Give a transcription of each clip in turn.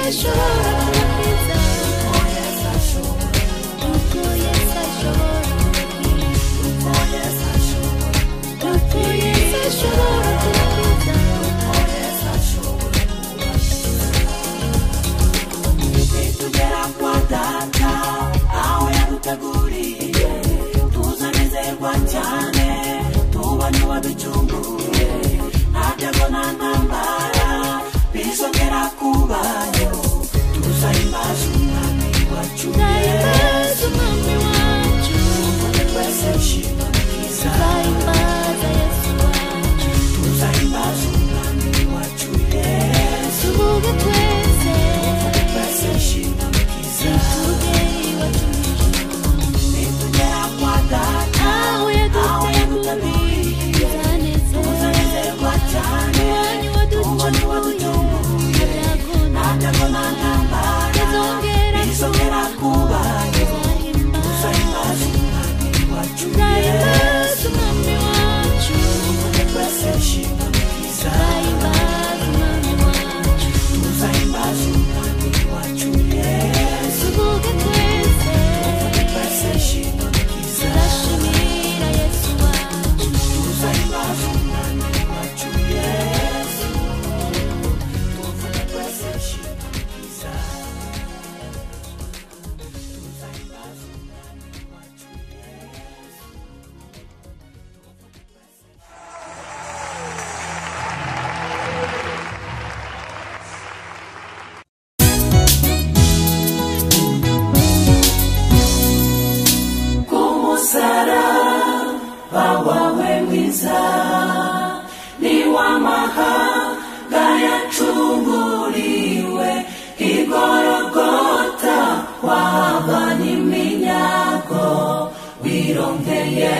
ashobora kubakiza, uko Yesu ashobora kubakiza, uko Yesu ashobora kubakiza. Nitugera kwa data aho yaduteguriye, tuzanezerwa cyane tubonye uwaducunguye. Nta byago nta ntambara bizongera kubayo, tuzahimbaza umwami wacu Tuzahimbaza Yesu. umwami wacu, Tuvuge twese shima mukiza, tuzahimbaza Yesu wacu, tuzahimbaza umwami wacu Yesu. tuvuge twese, Tuvuge twese shima mukiza, tugere iwacu mu ijuru. Nitugera kwa data Aho aho yaduteguriye, yaduteguriye, tuzanezerwa cyane tubonye tubonye uwaducunguye, uwaducunguye. nta Nta byago byago nta nta ntambara bizongera bizongera kubayo, tuzahimbaza tuzahimbaza umwami wacu tuzahimbaza Yesu. umwami wacu, Tuvuge twese shima mukiza, tuzahimbaza umwami wacu, tuzahimbaza umwami wacu Yesu. tuvuge twese, Tuvuge twese shima mukiza, tuzashimira Yesu wacu. tuzahimbaza umwami wacu Yesu. Tuvuge twese shima mukiza, tuzahimbaza umwami wacu Yesu. Tuvuge twese. Kumusaraba wawe mwiza ni w'amahanga yacunguriwe, igorogota wahavanye iminyago wirongeye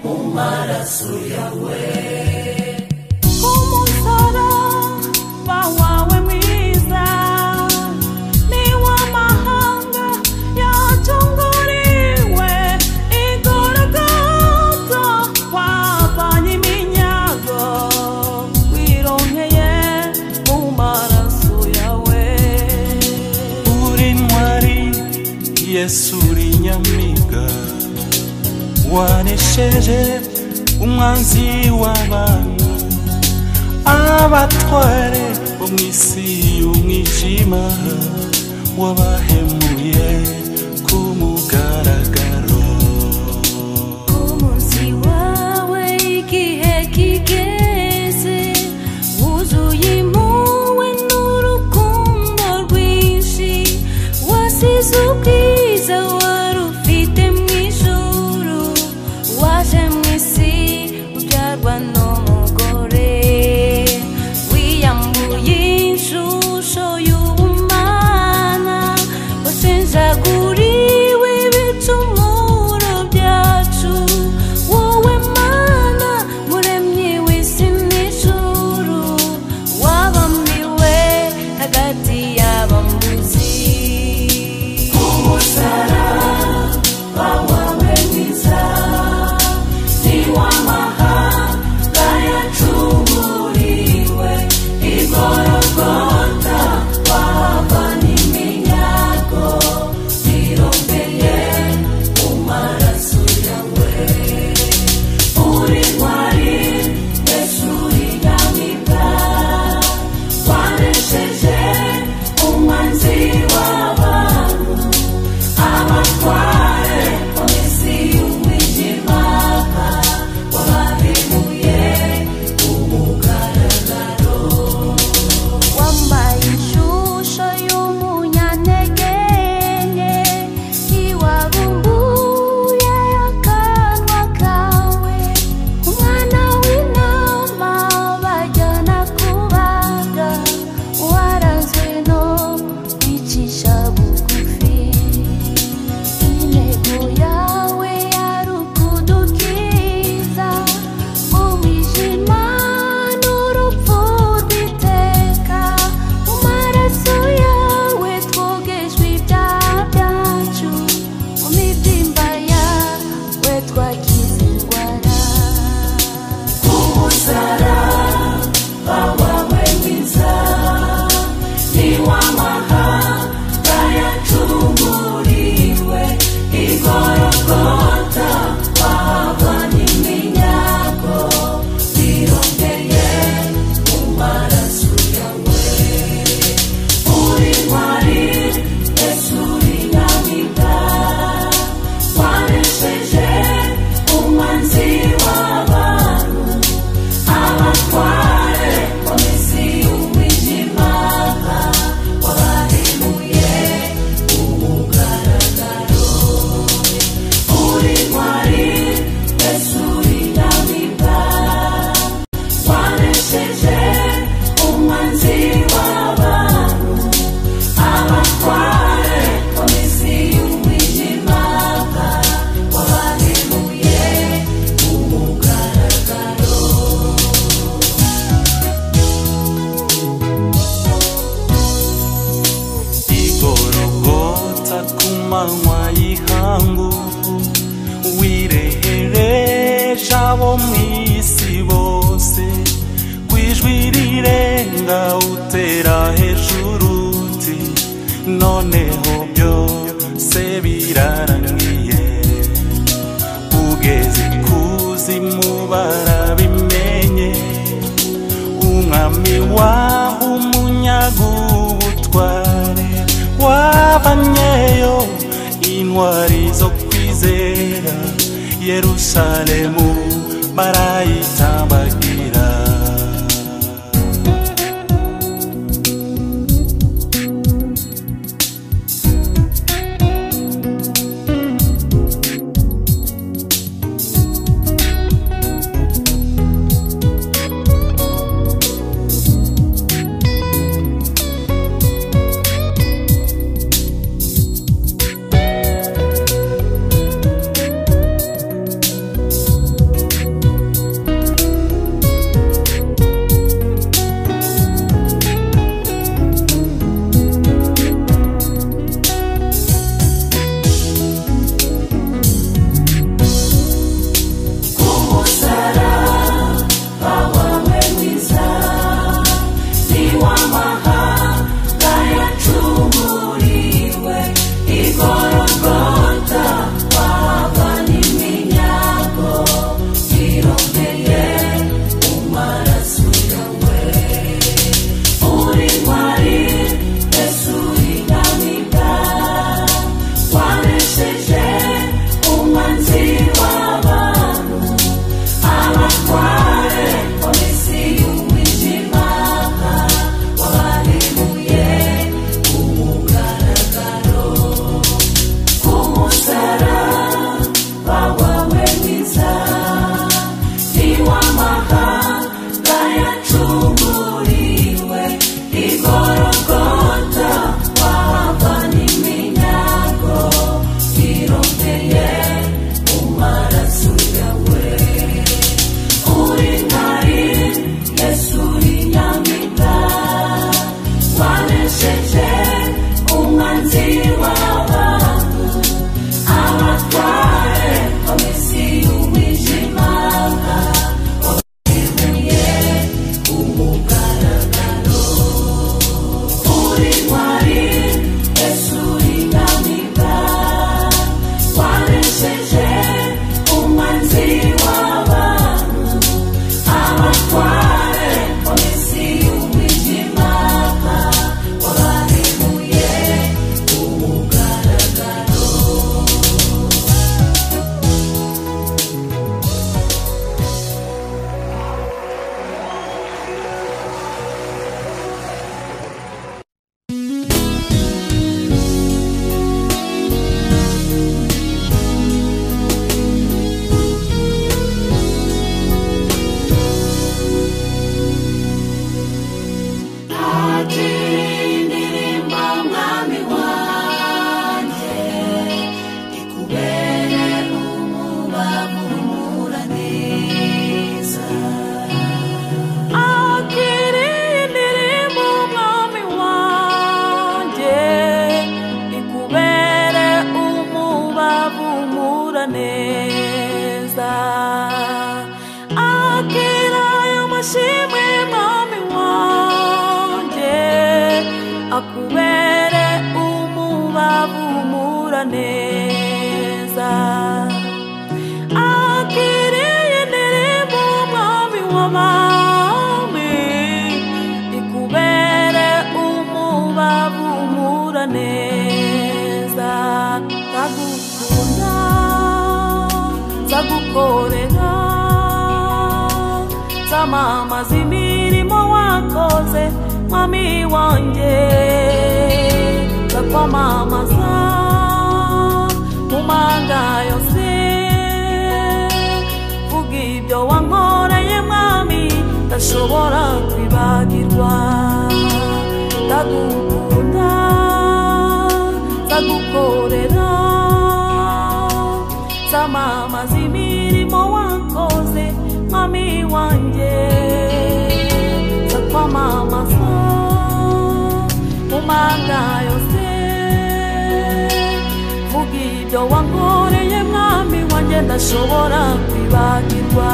mu maraso yawe. Umusaraba wawe mwiza ni w'amahanga yacunguriwe, igorogota wavanye iminyago wironkeye mu maraso yawe. Uri ntwari Yesu, uri nyamiga, wanesheje umwanzi w'abantu, abatware bo mu isi y'umwijima wabahemuye ku mugaragaro. Umunsi wawe igihe kigeze, wuzuye impuhwe n'urukundo rwinshi, wasize ubwiza wari ufite mu ijuru, waje mu isi ubyarwa n'umugore, wiyambuye ishusho y'ubumana, washenjaguriwe ibicumuro byacu, wowe Mana muremyi w'isi n'ijuru, wabambiwe hagati y'abambuzi. manywa y'ihangu wirehereje abo mu isi bose kwijwi rirenga utera hejuru uti noneho byose birarangiye ugeze kuzimu barabimenye umwami waho umunyaga ubutware wavanyeyo intwari zo kwizera Yerusalemu barayitambagira. Neza akiriye indirimbo umwami w'abami ikubere umubavu umura neza ndagukunda nzagukorera nzamamaza imirimo wakoze mwami wanjye nzakwamamaza mumanga yose vuga ibyo wankoreye mwami ndashobora kwibagirwa ndagukunda nzagukorera nzamamaza imirimo wakoze mwami wanjye nzakwamamaza mumanga yose Ibyo wankoreye mwami wanjye ndashobora kwibagirwa.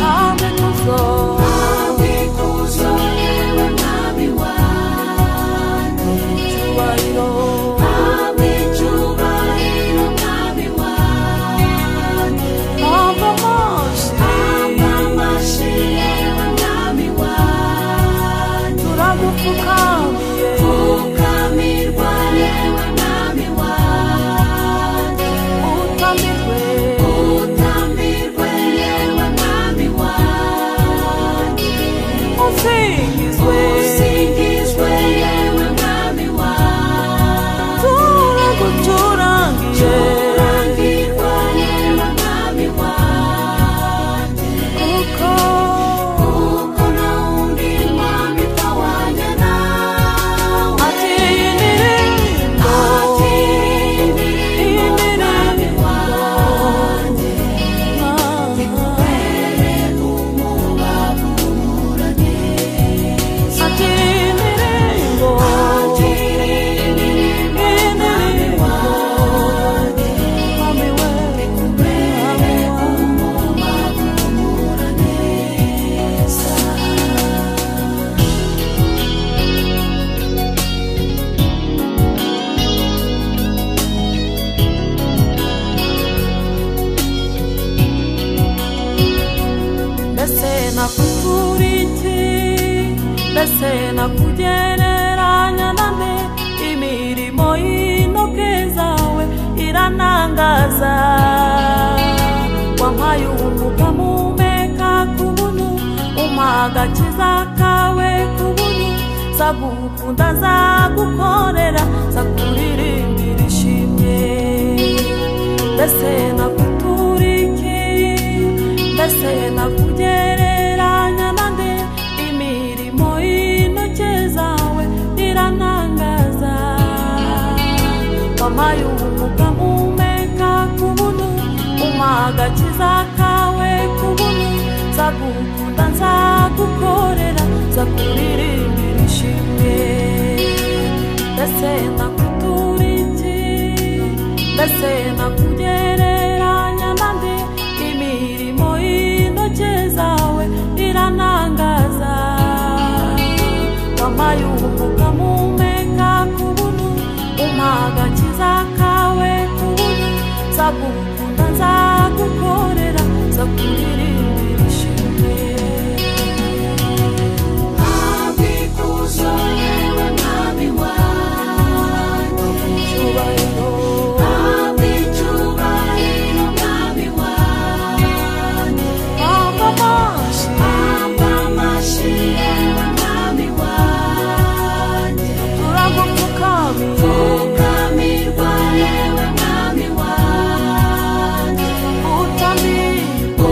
Habwa ikuzo, Habwa ikuzo yewe mwami wanjye. Icyubahiro, Habwa icyubahiro mwami wanjye. Habwa amashyi, Habwa amashyi yewe mwami wanjye. Turagupfukamiye, Pfukamirwa yewe mwami wanjye. Utambirwe, Utambirwe yewe mwami wanjye. Usingizwe, Usingizwe yewe mwami wanjye. Turagucurangiye, Curangirwa yewe mwami wanjye. Kuko Kuko nta wundi mwami twahwanye nawe. Ati iyi ndirimbo, Ati iyi ndirimbo mwami wanjye. Ikubere umubavu uhumura neza. Ati iyi ndirimbo, Ati iyi ndirimbo mwami wanjye. Mwami we, Ikubere umubavu uhumura neza. Mbese nakutura iki? Mbese nakugereranya na nde? Imirimo y'intoke zawe iranangaza. Wampaye umwuka mpumeka ku buntu, umpa agakiza kawe ku buntu. Nzagukunda, nzagukorera, nzakuririmbira ishimwe. Mbese nakutura iki? Mbese nakugereranya na nde? Imirimo y'intoke zawe iranangaza. Wampaye umwuka mpumeka ku buntu, umpa agakiza kawe ku buntu. Nzagukunda, nzagukorera, nzakuririmbira ishimwe. Mbese nakutura iki? Mbese nakugereranya na nde? Imirimo y'intoke zawe iranangaza. Wampaye umwuka mpumeka ku buntu, umpa agakiza kawe ku buntu. Nzagukunda, nzagukorera, nzakuririmbira ishimwe. Habwa ikuzo yewe mwami wanjye. Icyubahiro, Habwa icyubahiro mwami wanjye. Habwa amashyi, Habwa amashyi yewe mwami wanjye. Turagupfukamiye, Pfukamirwa yewe mwami wanjye. Utambirwe,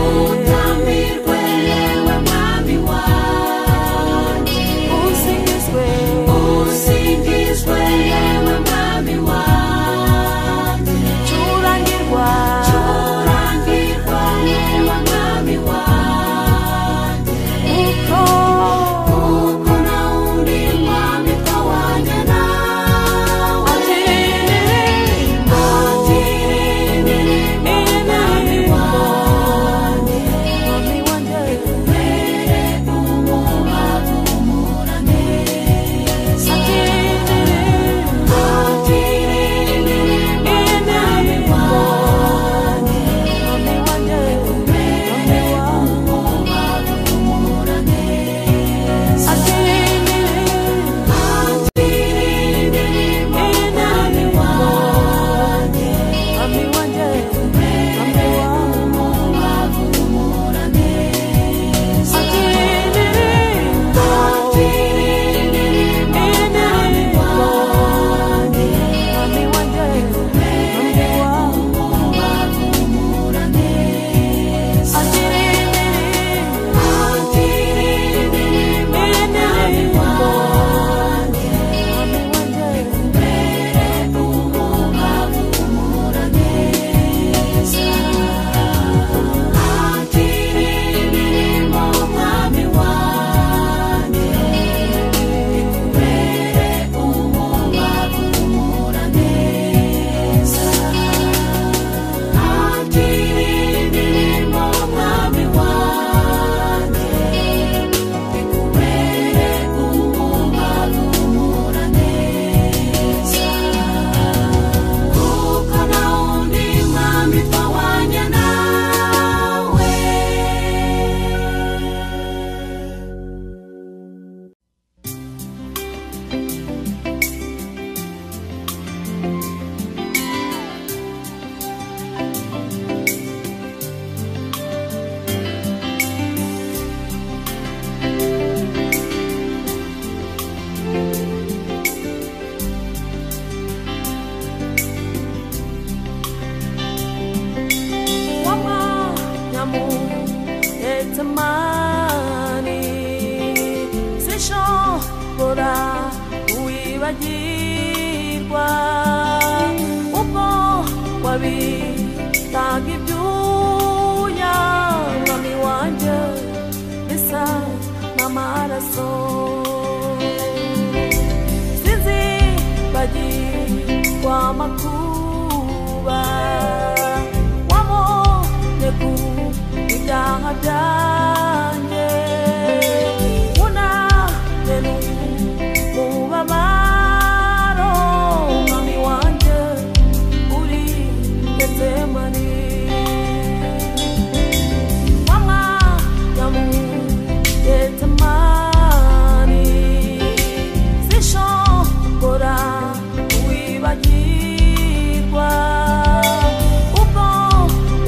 Getsemani sinshobora kuwibagirwa ubwo wabitaga ibyuya mwami wanjye bisa n'amaraso sinzibagirwa amakuba wabonye ku ibyaha byanjye unamye n'umubabaro mwami wanjye uri Getsemani wamwanya mu Getsemani sinshobora kuwibagirwa ubwo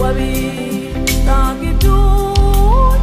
wabitanga ibyuya.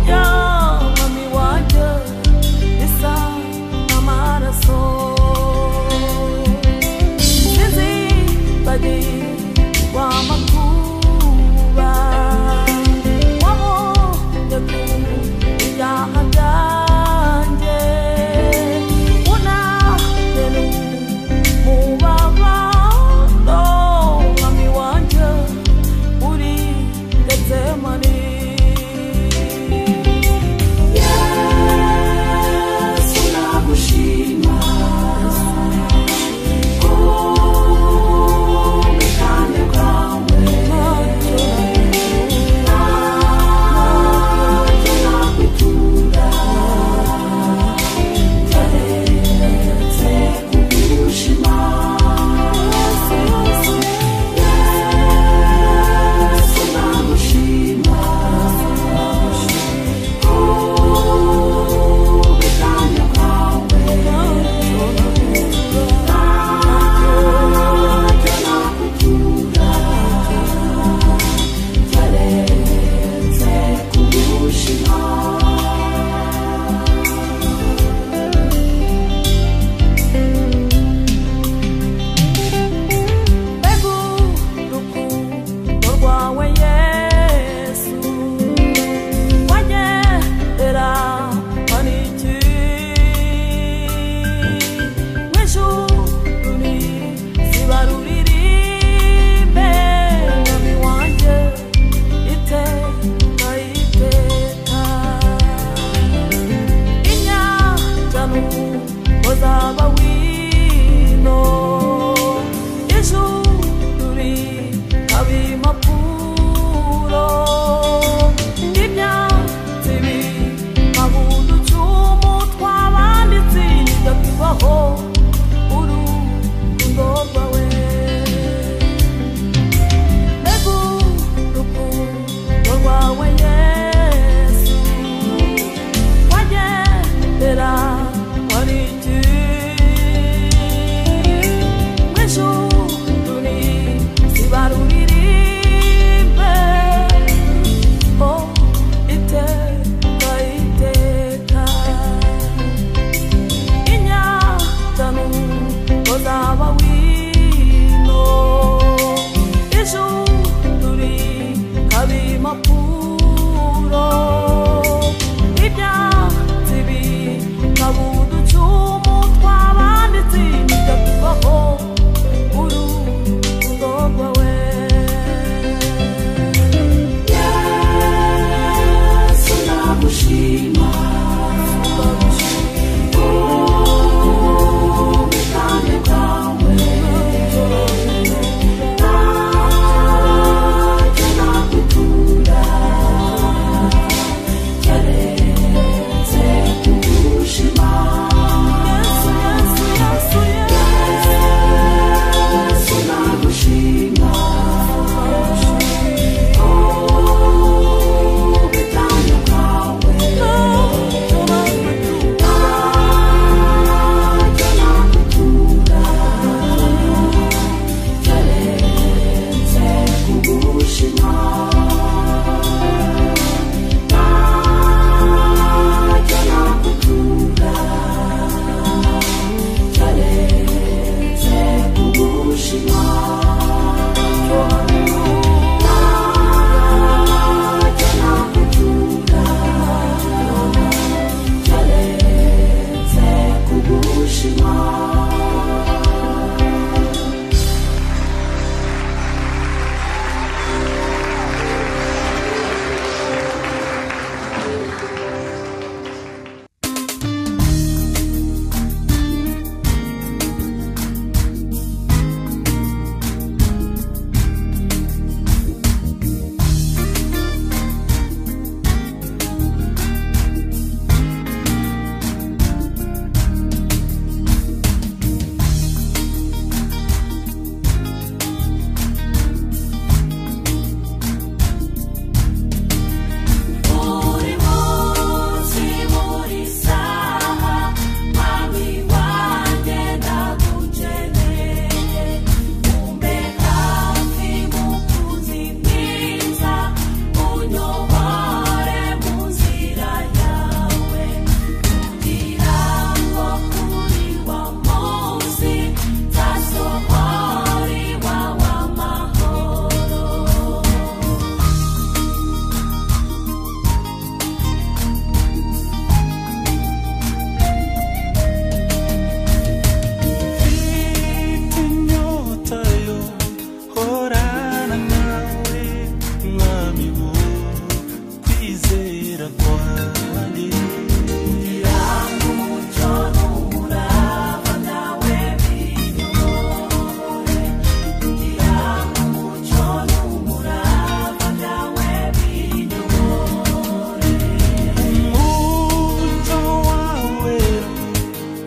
Ntacyo nakutura keretse kugushima. Buri munsi buri saha Mwami wanjye ndagukeneye, umbe hafi mukunzi mwiza, unyobore mu nzira yawe, kugira ngo kuri wa munsi nzasohora iwawe amahoro. Mfite inyota yo horana nawe mwami wo kwizera kwanjye. Umucyo n'umurava byawe binyobore, kugira ngo umucyo n'umurava byawe binyobore. Umucyo wawe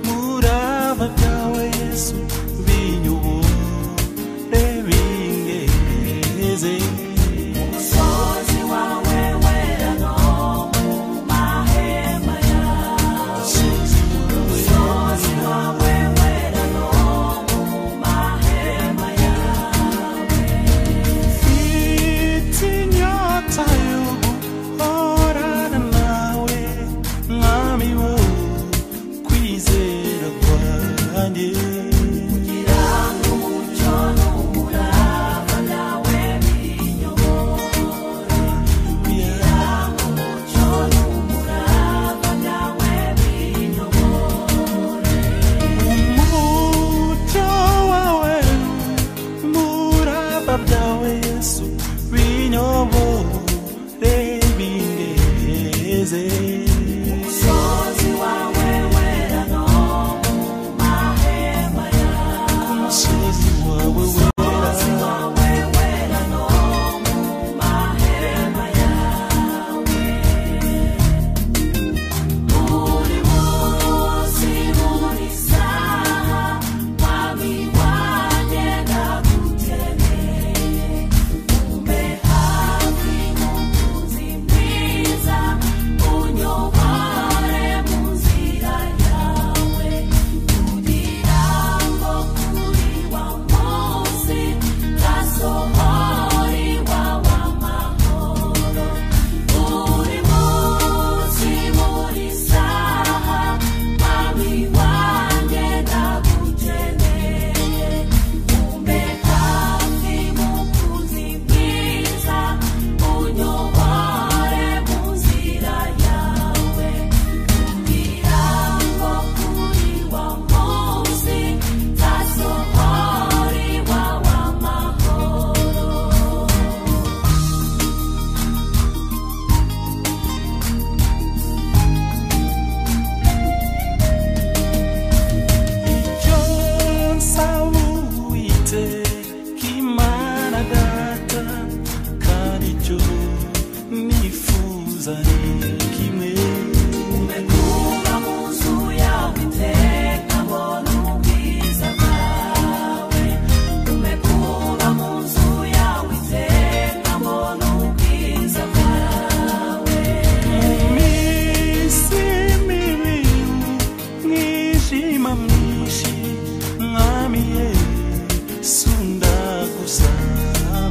murava byawe Yesu binyobore bingeze. Umusozi wawe wera no mu mahema yawe, umusozi wawe wera no mu mahema yawe. Mfite inyota yo guhorana nawe mwami wo kwizera kwanjye. Kugira ngo umucyo n'umurava byawe binyobore, kugira ngo umucyo n'umurava byawe binyobore. Umucyo wawe murava byawe Yesu binyobore bingeze. Umusozi wawe wera no mu mahema yawe, Ku musozi wawe wera umusozi wawe wera no mu mahema yawe. Buri munsi buri saha Mwami wanjye ndagukeneye, umbe hafi mukunzi mwiza, unyobore mu nzira yawe, kugira ngo kuri wa munsi nzasohora iwawe amahoro. Buri munsi buri saha Mwami wanjye ndagukeneye, umbe hafi mukunzi mwiza, unyobore mu nzira yawe, kugira ngo kuri wa munsi nzasohora iwawe amahoro. Icyo nsaba Uwiteka Imana Data, kandi icyo nifuza ni kimwe. Umekuba mu nzu yawe iteka mbona ubwiza bwawe, umekuba mu nzu yawe iteka mbona ubwiza bwawe. Mu minsi mibi mwijima mwinshi mwami Yesu ndagusaba.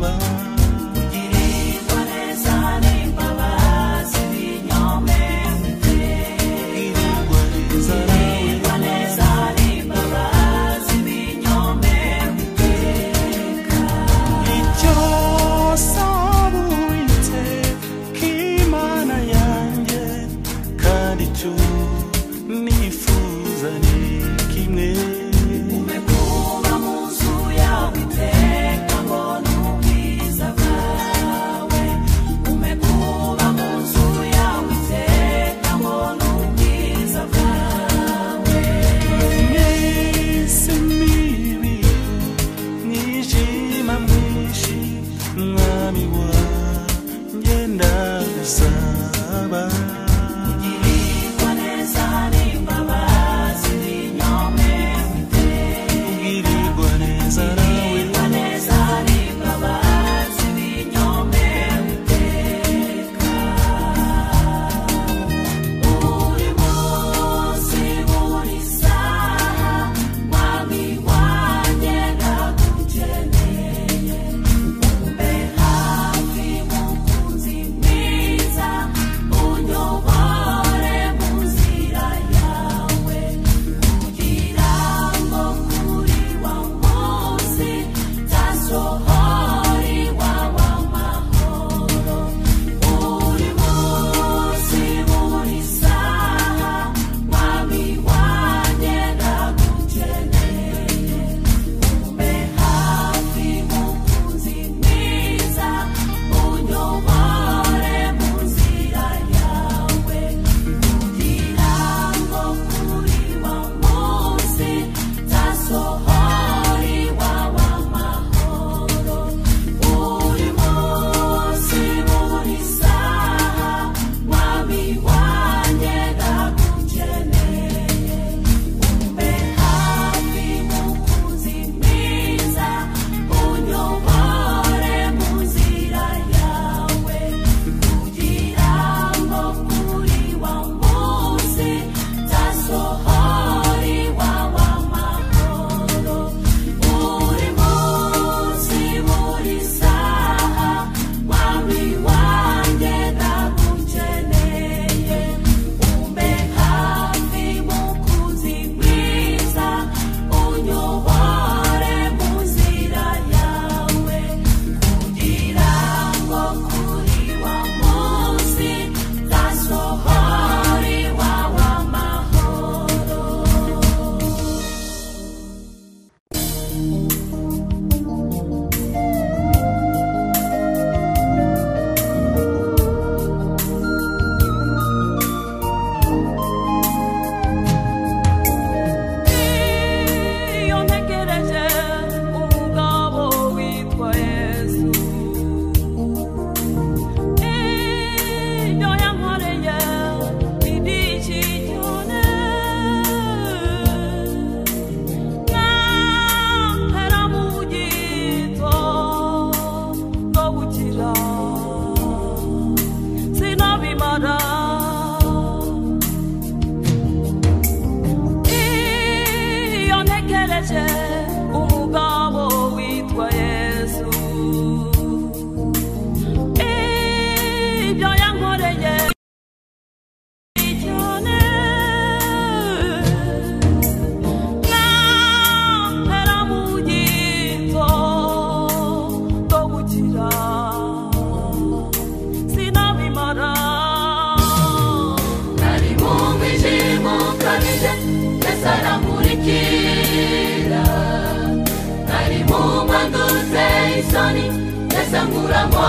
Yesu ankuramo.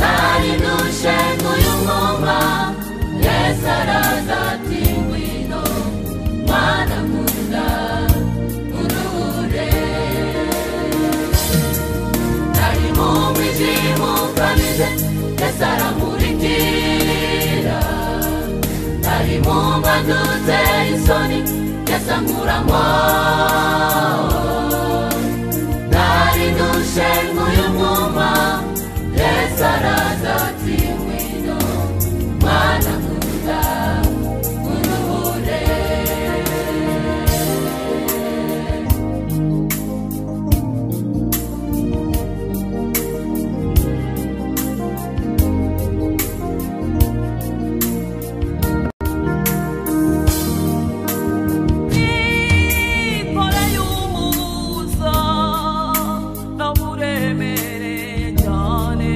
Nari ndushe nk'uyu mwuma, Yesu araza ati ngwino mwana nkunda unduhure. Nari mu mwijima ukabije, Yesu aramurikira. Nari mu mbanduze isoni, Yesu ankuramo. Nari ndushe nk'uyu mwuma, Yesu araza ati ngwino mwana nkunda unduhure. Ikore y'umuza ndamuremereye cyane,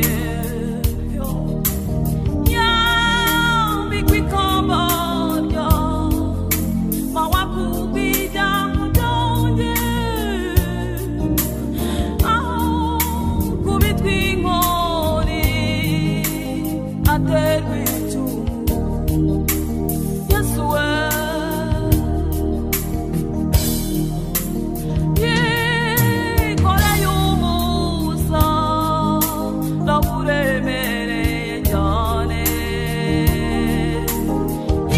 yambikwa ikamba rya mawakubijya byonge, aho kubitwa inkoni aterwa icumu. Yesu we yikore y'umuza ndamuremereye cyane,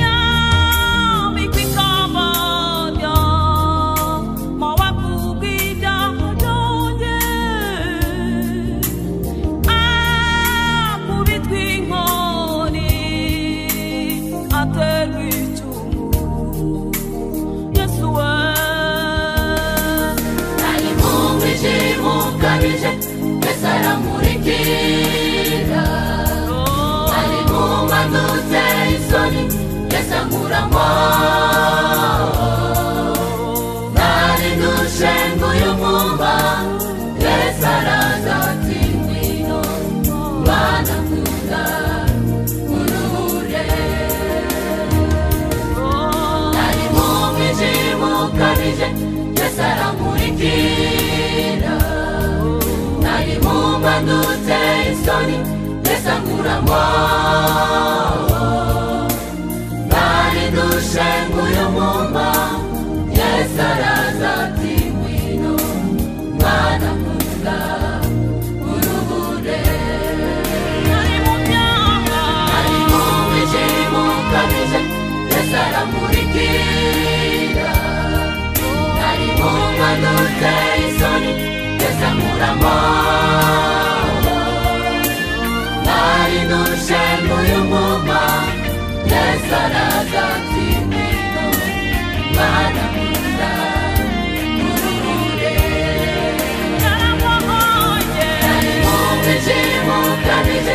yambikwa ikamba rya mawakubw'ibyaha byonge, akubitwa inkoni aterwa icumu. Yesu we Nari mu mwijima ukabije, Yesu aramurikira. Nari mu mbanduze isoni, Yesu ankuramo. Nari ndushe nk'uyu mwuma, Yesu araza ati ngwino mwana nkunda unduhure. Nari mu mwijima ukabije, Yesu aramurikira. Nari mu mbanduze isoni, Yesu ankuramo. Nari ndushe nk'uyu mwuma, Yesu araza ati ngwino mwana nkunda uruhure. Nari mu byaha, Nari mu mwijima ukabije, Yesu aramurikira. Nari mu mbanduze isoni, Yesu ankuramo. Nari ndushe nk'uyu mwuma, Yesu araza ati ngwino mwana nkunda uruhure. naramuhoye, Nari mu mwijima ukabije,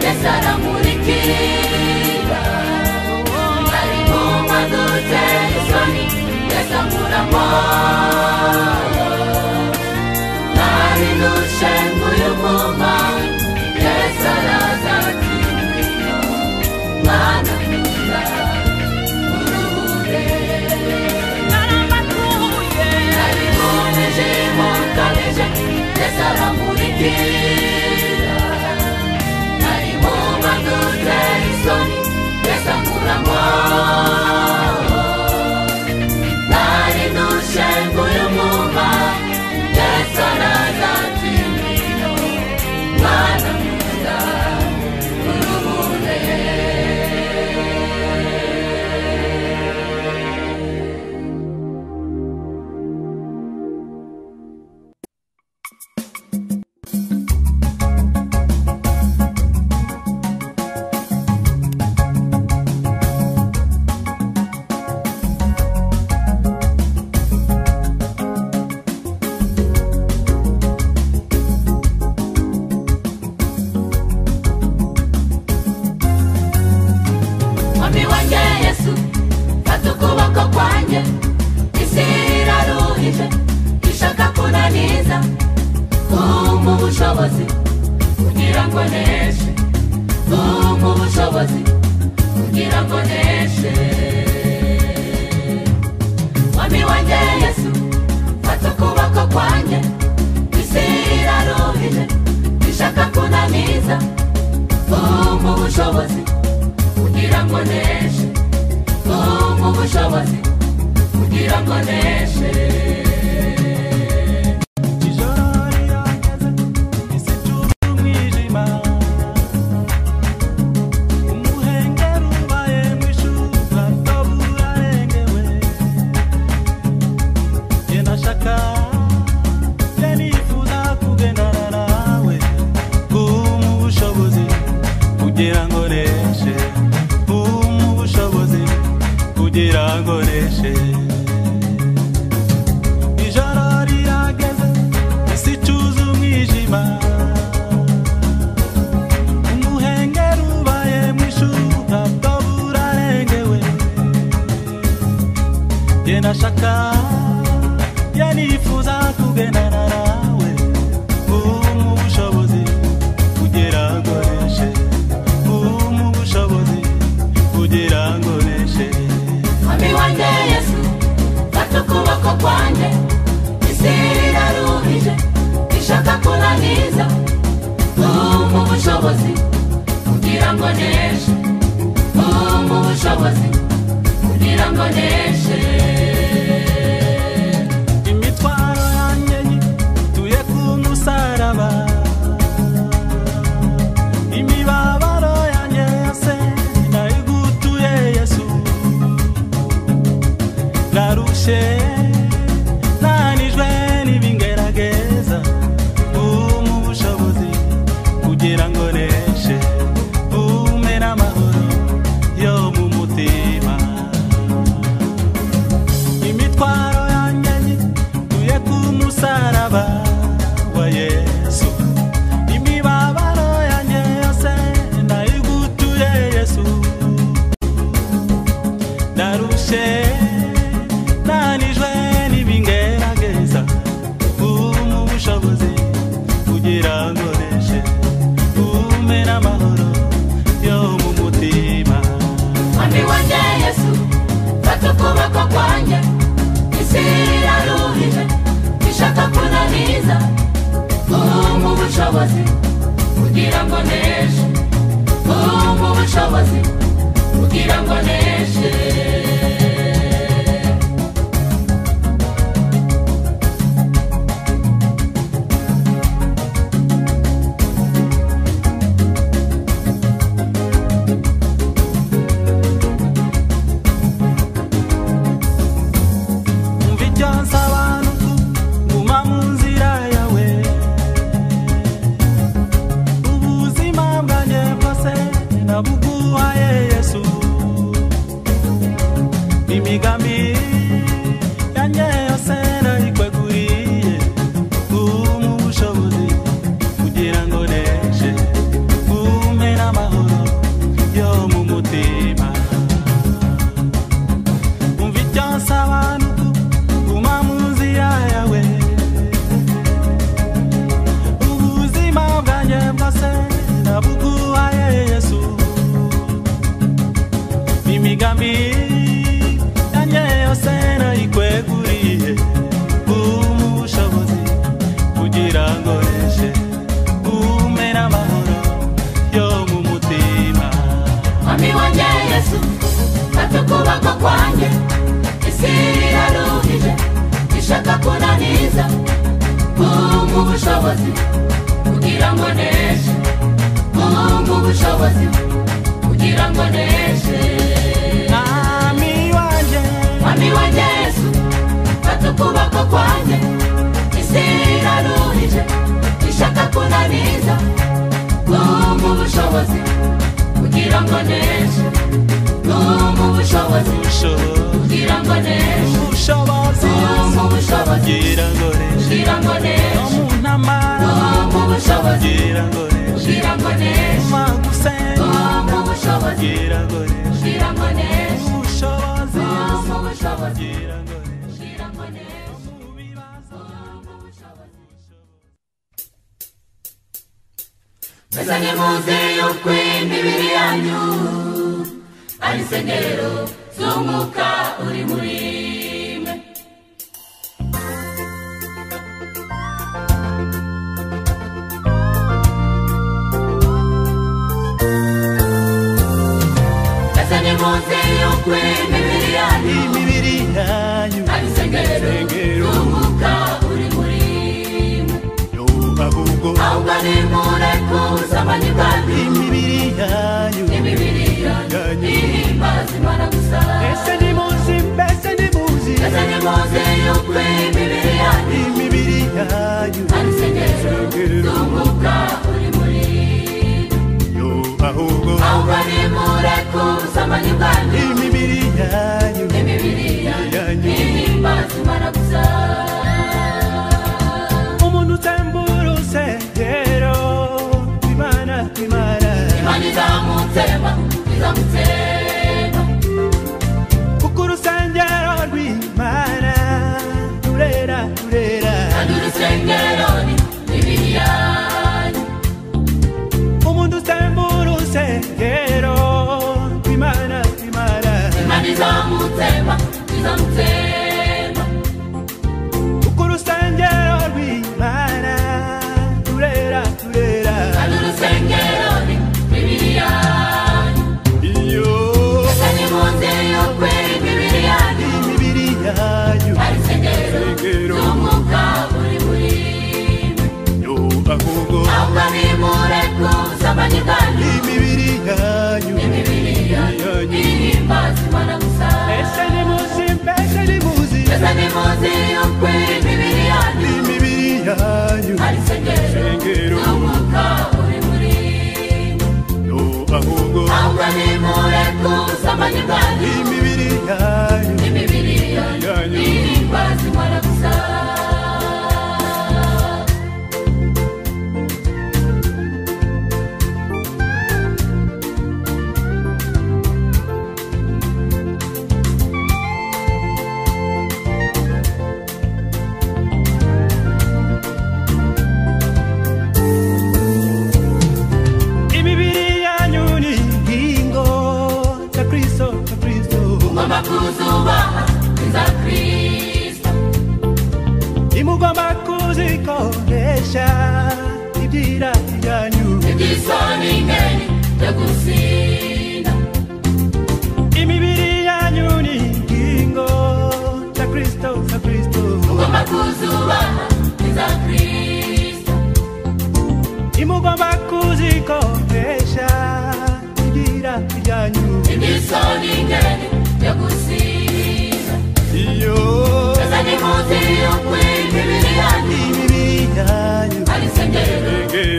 Yesu aramurikira. Nari mu mbanduze isoni, Yesu ankuramo. Nari ndushe nk'uyu mwuma, Yesu araza ati ngwino mwana nkunda uruhure. narabatuye, Nari mu mwijima ukabije, Yesu aramurikira. Nari mu mbanduze isoni, Yesu ankuramo. Nari ndushe nk'uyu mwuma, Yesu araza ati ngwino mwana nkunda uruhure. Mwami wanjye Yesu, fata ukuboko kwanjye, isi iraruhije, ishaka kunaniza, umpa ubushobozi kugira ngo neshe, umpa ubushobozi kugira ngo neshe. Mwami wanjye Yesu, fata ukuboko kwanjye, ubushobozi kugira ngo neshe. Ijoro rirageze, isi icuze umwijima, umuhengeri ubaye mwinshi ubwato burarengewe. Jye ndashaka, jye nifuza kugendana nawe, umpa ubushobozi kugira ngo neshe, umpa ubushobozi kugira ngo neshe. Ijoro rirageze, isi icuze umwijima, umuhengeri ubaye mwinshi ubwato burarengewe. Jye ndashaka, jye nifuza kugendana nawe, umpa ubushobozi kugira ngo neshe, umpa ubushobozi kugira ngo neshe. Mwami wanjye Yesu, fata ukuboko kwanjye, isi iraruhije ishaka kunaniza, umpa ubushobozi kugira ngo neshe, umpa ubushobozi kugira ngo neshe. Imitwaro yanjye nyituye ku musaraba, imibabaro yanjye yose nayigutuye Yesu. Narushe nanijwe n'ibingerageza, umpa ubushobozi kugira ngo neshe, umpe n'amahoro yo mu mutima. Imitwaro yanjye nyituye ku musaraba wa Yesu, imibabaro yanjye yose nayigutuye Yesu. Narushe nanijwe n'ibingerageza, umpa ubushobozi kugira ngo neshe, umpe n'amahoro yo mu mutima. Mwami wanjye Yesu, fata ukuboko kwanjye, isi iraruhije ishaka kunaniza, umpa ubushobozi kugira ngo neshe, umpa ubushobozi kugira ngo neshe. Umva icyo nsaba ni ukuguma mu nzira yawe, ubuzima bwanjye bwose nabuguhaye Yesu. Imigambi yanjye yose nayikweguriye, umpa ubushobozi kugira ngo neshe, umpe n'amahoro yo mu mutima. Umva icyo nsaba ni ukuguma mu nzira yawe, ubuzima bwanjye bwose nabuguhaye Yesu. Imigambi yanjye yose nayikweguriye, umpa ubushobozi kugira ngo neshe, umpe n'amahoro yo mu mutima. Mwami wanjye Yesu, fata ukuboko kwanjye, isi iraruhije ishaka kunaniza, umpa ubushobozi kugira ngo neshe, umpa ubushobozi kugira ngo neshe. Mwami wanjye, Mwami wanjye Yesu, fata ukuboko kwanjye, isi iraruhije ishaka kunaniza, umpa ubushobozi kugira ngo neshe, umpa ubushobozi kugira ngo neshe, ubushobozi umpa ubushobozi kugira ngo neshe, kugira ngo no neshe, mu ntambara umpa ubushobozi kugira ngo neshe, kugira ngo neshe, magusenga umpa ubushobozi kugira ngo neshe, kugira ngo neshe, ubushobozi umpa ubushobozi kugira ngo neshe, kugira ngo neshe, mu bibazo. Umpa ubushobozi. Mbese nimuze yuko imibiri yanyu ari insengero z'umwuka uri muri mwe. Mbese nimuze yuko imibiri yanyu Imibiri Ahubwo nimureke ubusambanyi bwanyu. Imibiri yanyu, imibiri yanyu ihimbaza Imana gusa. Ese nimuzi, mbese nimuzi, ese nimuzi yuko imibiri yanyu, imibiri yanyu ari insengero z'umwuka uri muri yo. Ahubwo, ahubwo nimureke ubusambanyi bwanyu. Imibiri yanyu, imibiri yanyu ihimbaza Imana gusa. Umuntu utembura urusengero Imana, Imana, Imana izamutsema, izamutsema. Kuko urusengero rw'Imana rurera, rurera. Kandi urusengero ni imibiri yanyu. Umuntu utembura urusengero rw'Imana, Imana, Imana izamutsema, izamutsema. Kuko urusengero rw'Imana rurera, rurera. Kandi urusengero ni imibiri yanyu. Iyo ese nimuzi yuko imibiri yanyu, imibiri yanyu ari insengero z'umwuka uri muri mwe. Yo ahubwo, ahubwo nimureke ubusambanyi bwanyu. Imibiri yanyu, imibiri yanyu ihimbaza Imana gusa. Ese nimuzi, mbese nimuzi, ese nimuzi yuko imibiri yanyu, imibiri yanyu ari insengero z'umwuka uri muri mwe. Yo ahubwo, ahubwo nimureke ubusambanyi bwanyu. Imibiri yanyu, imibiri yanyu ihimbaza Imana gusa. Imibiri yanyu ni ingingo za Kristo, za Kristo. Ugomba kuzubaha iza Kristo. Nimugomba kuzikoresha ibyira byanyu. Iby'isoni nkeni byo gusinda. Imibiri yanyu ni ingingo za Kristo, za Kristo. Ugomba kuzubaha iza Kristo. Nimugomba kuzikoresha ibyira byanyu. Iby'isoni nkeni byo gusinda. Iyo ese nimuzi yuko imibiri yanyu, imibiri yanyu ari insengero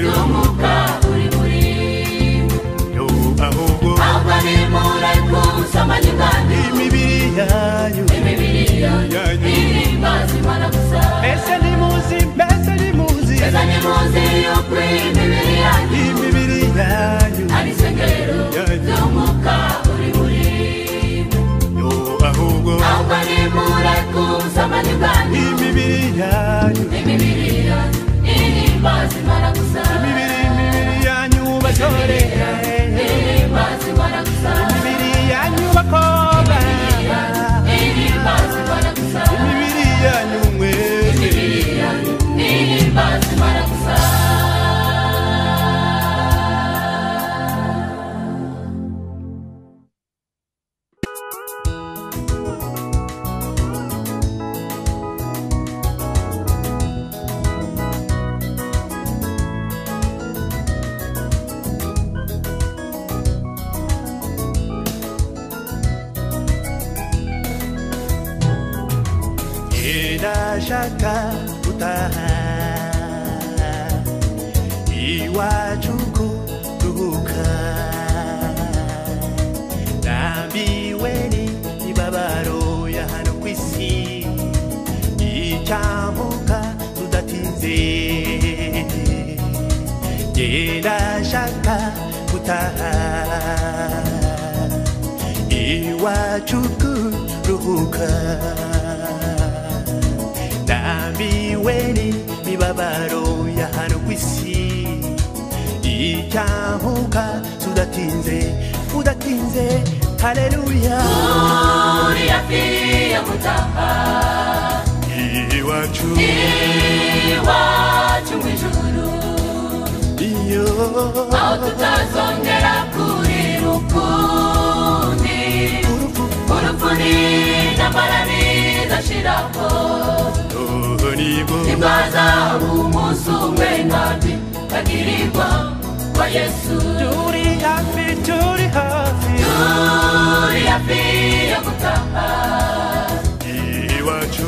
z'umwuka uri muri mwe. Yo ahubwo, ahubwo nimureke ubusambanyi bwanyu. Imibiri yanyu, imibiri yanyu ihimbaza Imana gusa. Ese nimuzi, mbese nimuzi, ese nimuzi yuko imibiri yanyu, imibiri yanyu ari insengero z'umwuka uri muri mwe. Yo ahubwo, ahubwo nimureke ubusambanyi bwanyu. Imibiri yanyu, imibiri yanyu ihimbaza Imana gusa. Imibiri, imibiri yanyu basore, ihimbaza Imana gusa. Imibiri yanyu bakobwa, ihimbaza Imana gusa. Imibiri yanyu mwese, imibiri yanyu ihimbaza Imana gusa. Ndashaka gutaha iwacu kuruhuka, ndambiwe n'imibabaro ya hano ku isi, icyambuka tudatinze. Ndashaka gutaha iwacu kuruhuka, ndambiwe n'imibabaro ya hano ku isi, icyahuka tudatinze, udatinze. Haleluya. Uri hafi yo gutaha iwacu, iwacu mu ijuru, iyo aho tutazongera kurira ukundi. Urupfu, urupfu n'intambara bizashiraho. Nibwo nibwo hazaba umunsi umwe natwe bagirirwa kwa Yesu. Turi hafi, turi hafi, turi hafi yo gutaha iwacu,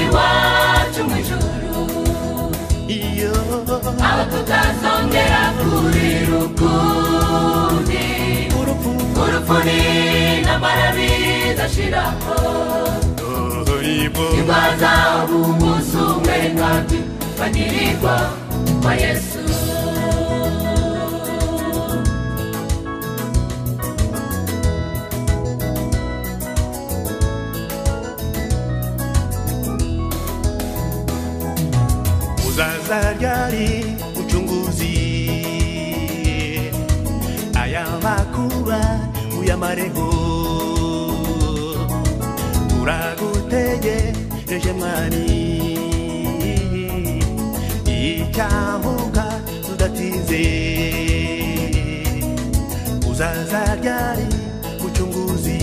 iwacu mu ijuru, iyo aho tutazongera kurira ukundi. Urupfu, urupfu n'intambara bizashiraho, nibwo nibwo umunsi umwe kandi bagirirwa kwa Yesu. Uzaza ryari mucunguzi, aya makuba uyamareho, turagutegereje mwami, icyamuka tudatinze. Uzaza ryari mucunguzi,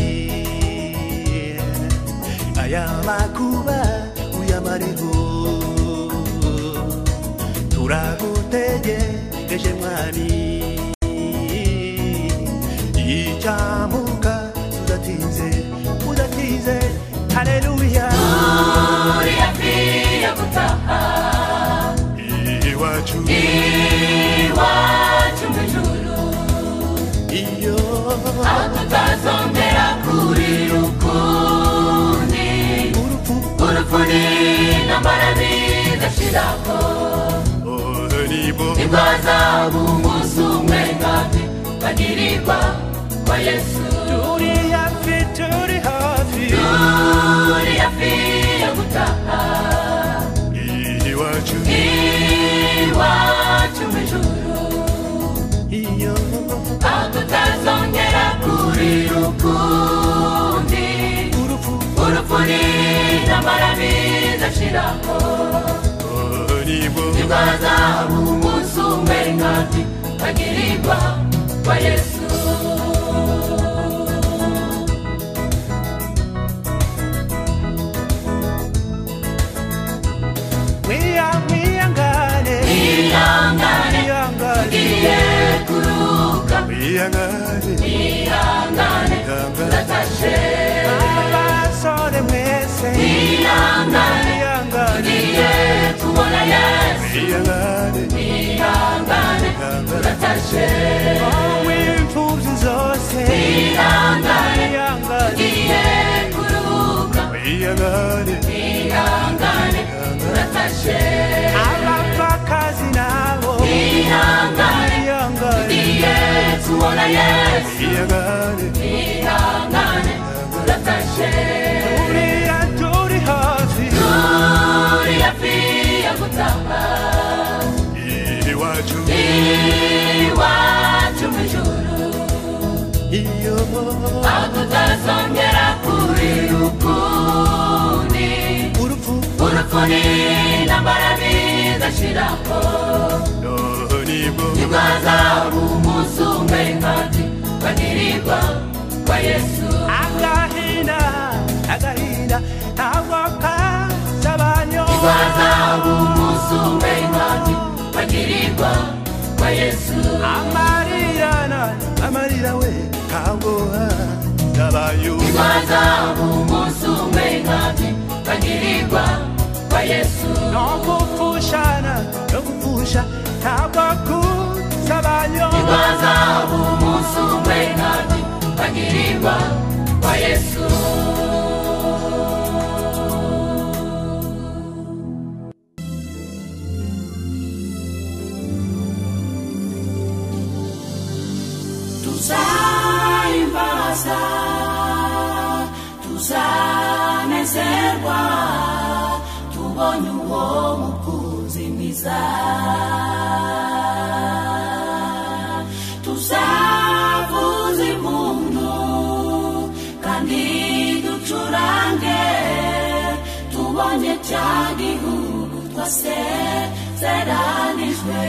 aya makuba uyamareho, turagutegereje mwami, icyamuka tudatinze, udatinze. Haleluya, turi hafi yo gutaha iwacu, iwacu mu ijuru, iyo aho tutazongera kurira ukundi. Urupfu, urupfu n'intambara bizashiraho, nibwo nibwo hazaba umunsi umwe kandi bagirirwa kwa Yesu. Turi hafi, turi hafi, turi hafi yo gutaha iwacu, iwacu mu ijuru, iyo aho tutazongera kurira ukundi. Urupfu, urupfu n'intambara bizashiraho, nibwo nibwo hazaba umunsi umwe kandi bagirirwa kwa Yesu. Mwihangane, mwihangane, mwihangane, tugiye kuruhuka, mwihangane, mwihangane, turatashe. Abasore mwese, mwihangane, mwihangane, tugiye kubona Yesu, mwihangane, mwihangane, turatashe. Wowe imfubyi zose, mwihangane, mwihangane, tugiye kuruhuka, mwihangane, mwihangane, turatashe. Abapfakazi nabo, mwihangane, mwihangane, tugiye kubona Yesu, mwihangane, mwihangane, turatashe. Turi, turi hafi, turi hafi yo gutaha iwacu, iwacu mu ijuru, iyo aho tutazongera kurira ukundi. Urupfu, urupfu n'intambara bizashiraho, nibwo nibwo hazaba umunsi umwe kandi bagirirwa kwa Yesu. Agahinda, agahinda ntabwo kazabanyo, nibwo hazaba umunsi umwe kandi bagirirwa kwa Yesu. Amarira na amarira we ntabwo kazabayo, nibwo hazaba umunsi umwe kandi bagirirwa kwa Yesu. No gupfushana, no gupfusha ntabwo kuzabayo, nibwo hazaba umunsi umwe kandi bagirirwa kwa Yesu. Tuzahimbaza, tuzanezerwa, tubonye uwo mukunzi mwiza. Tuzavuza impundu kandi ducurange, tubonye cya gihugu twasezeranijwe.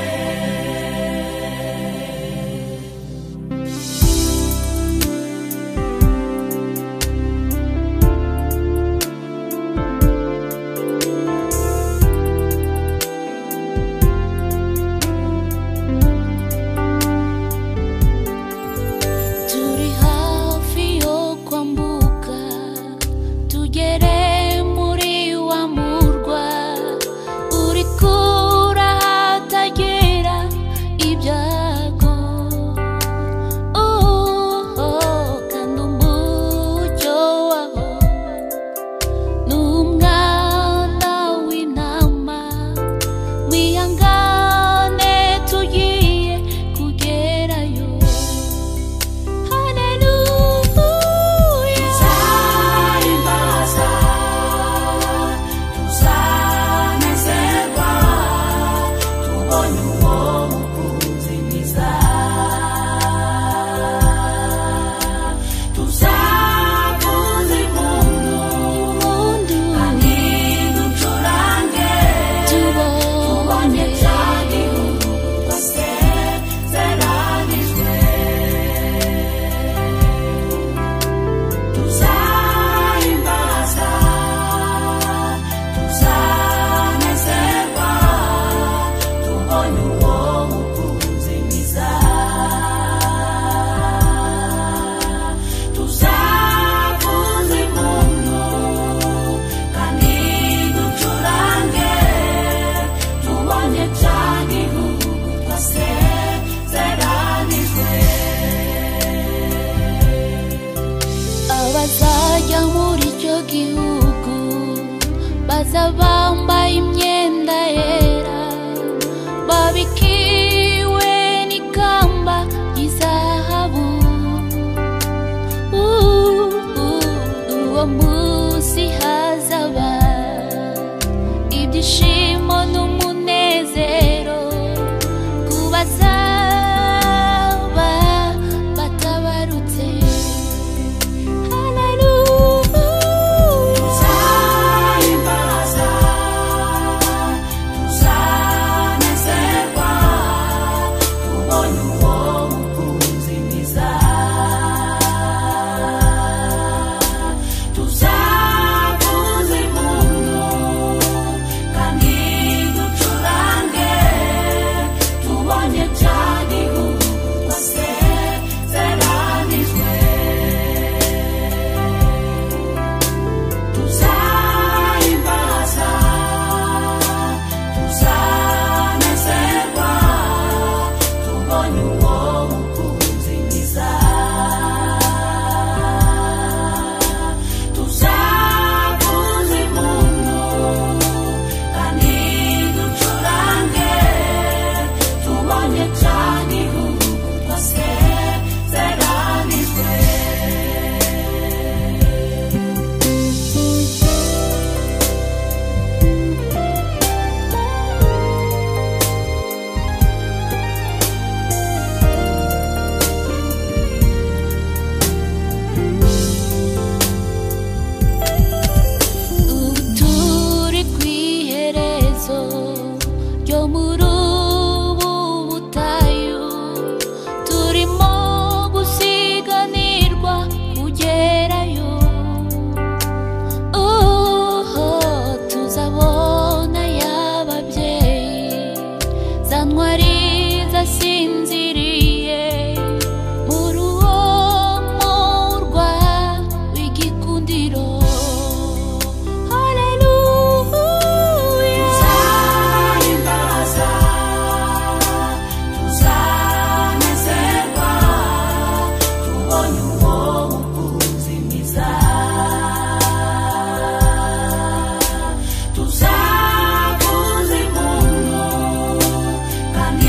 Beza bambaye imyenda yera, babikiwe n'ikamba ry'izahabu. Uwo munsi hazaba ibyishimo n'umunezero ku bazaba batabarutse. Haleluya. Tuzahimbaza, tuzanezerwa, tubonye uwo mukunzi mwiza. Tuzavuza impundu kandi ducurange, tubonye cya gihugu twasezeranijwe. Tuzahimbaza, tuzanezerwa, tubonye uwo mukunzi mwiza. Tuzavuza impundu kandi ducurange, tubonye cya gihugu twasezeranijwe. Ubu turi ku iherezo ryo muri ubu butayu, turimo gusiganirwa kugerayo. Tuzabona y'ababyeyi za ntwari zasinziriye muri uwo murwa w'igikundiro. Haleluya. Tuzahimbaza, tuzanezerwa, tubonye uwo mukunzi mwiza. Tuzavuza impundu kandi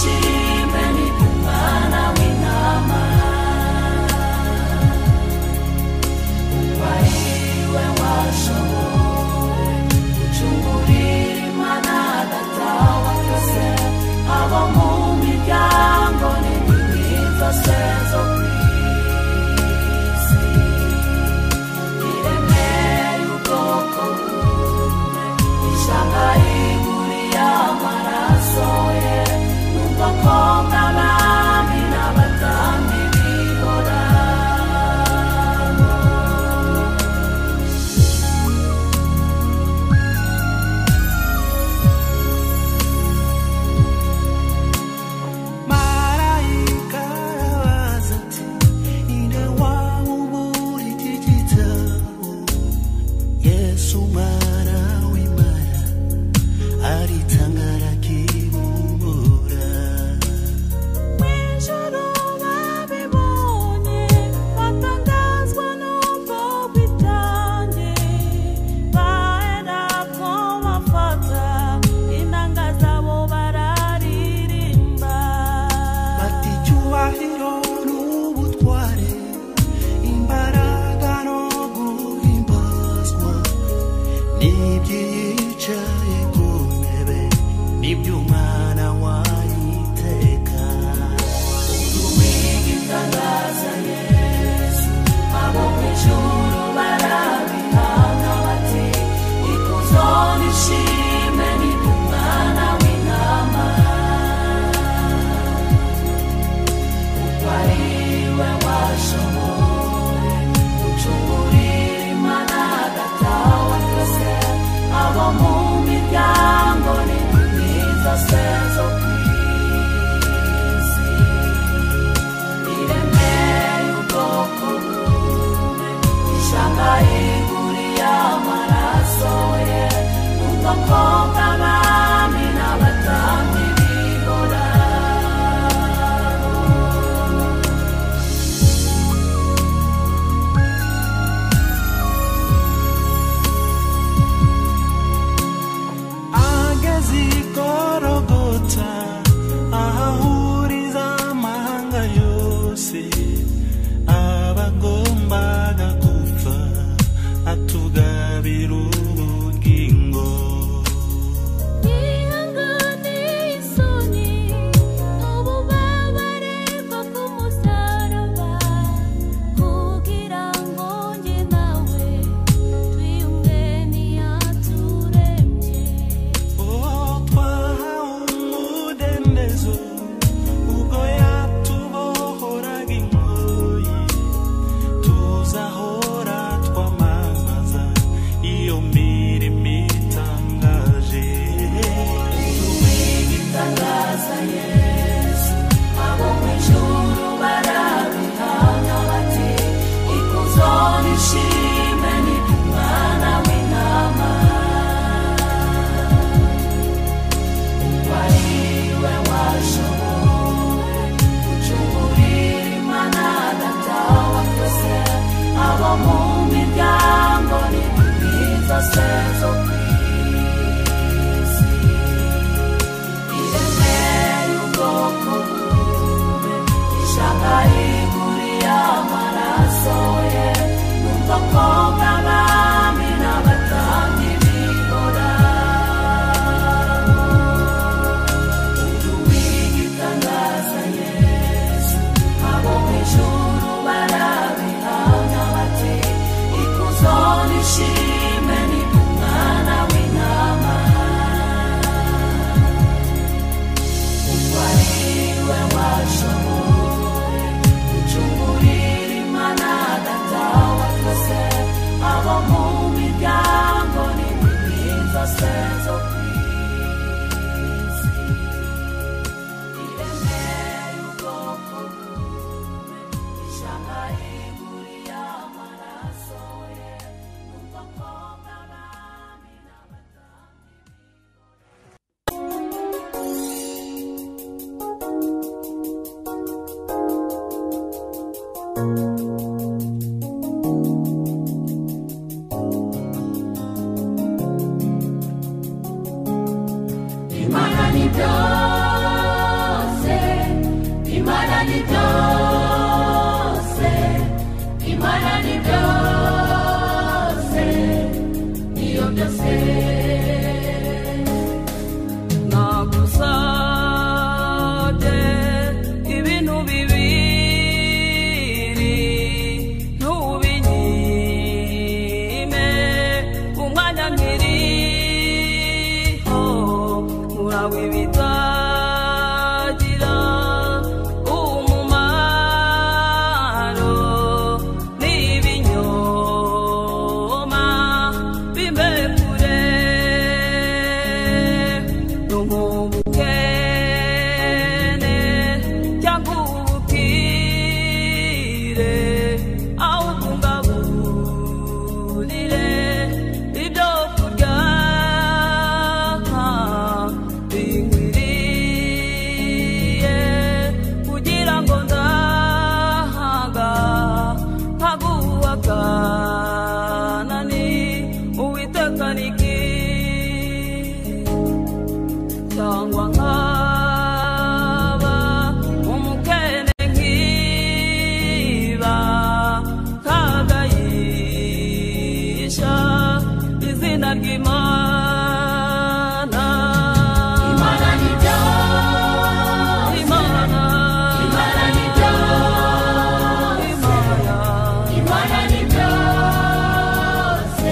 n'ishimwe ni ku Mwana w'intama, kuko ari we washoboye gucungurira Imana Data wa twese, abo mu miryango n'indimi zose zo ku isi. Iremeye ubwoko bumwe, ishyanga riguriye amaraso ye, n'ubwoko bw'abami n'abatambyi bihoraho. Marayika arabaza ati ninde wahumura iki gitabo? Yesu umwana w'Imana aritanga arakibumbura. Mw'ijoro babibonye batangazwa n'ubwo bwitange, baherako bafata inanga zabo bararirimba. Bati icyubahiro n'ubutware, imbaraga no guhimbazwa, n'iby'iyicaye ku ntebe, n'iby'umwana wayiteka. Uwigitangaza Yesu, abo mw'ijuru barabihamya bati ikuzo n'ishimwe ni ku Mwana w'intama, kuko ari we washoboye gucungurira Imana Data wa twese, abo mu miryango n'indimi zose zo ku isi. Iremeye ubwoko bumwe, ishyanga riguriye amaraso ye, n'ubwoko bw'abami n'abatambyi bihoraho. Ageze i Gologota, ahahuriza amahanga yose, abagombaga gupfa atugabira ubugingo. Ihangane isoni ububabare bwo ku musaraba, kugira ngo njye nawe twiyunge ntiyaturemye. Oh, twahawe umudendezo ubwo yatubohoraga ingoyi, tuzahora twamamaza iyo mirimo itangaje. Uwigitangaza Yesu, abo mw'ijuru barabihamya bati ikuzo n'ishimwe ni ku Mwana w'intama, kuko ari we washoboye gucungurira Imana Data wa twese, abo mu miryango n'indimi zose zo ku isi. Iremeye ubwoko bumwe, ishyanga riguriye amaraso ye, n'ubwoko bw'abami n'abatambyi bihoraho. Uwigitangaza Yesu, abo mw'ijuru barabihamya bati ikuzo n'ishimwe ni ku Mwana w'intama, kuko ari we washoboye gucungurira Imana Data wa twese, abo mu miryango n'indimi zose zo ku isi. Iremeye ubwoko bumwe, ishyanga riguriye amaraso ye, n'ubwoko bw'abami n'abatambyi. Imana ni byose. Mpawe ibitagira umumaro n'ibinyoma bimbe kure n'ubukene cyangwa ubukire ahubwo ungaburire ibyo kurya binkwiriye kugira ngo ndahaga nkaguhakana ni Uwiteka niki cyangwa nkaba umukene nkiba nkagayisha izina ry'Imana. Imana ni byose, Imana, Imana ni byose, Imana, Imana ni byose,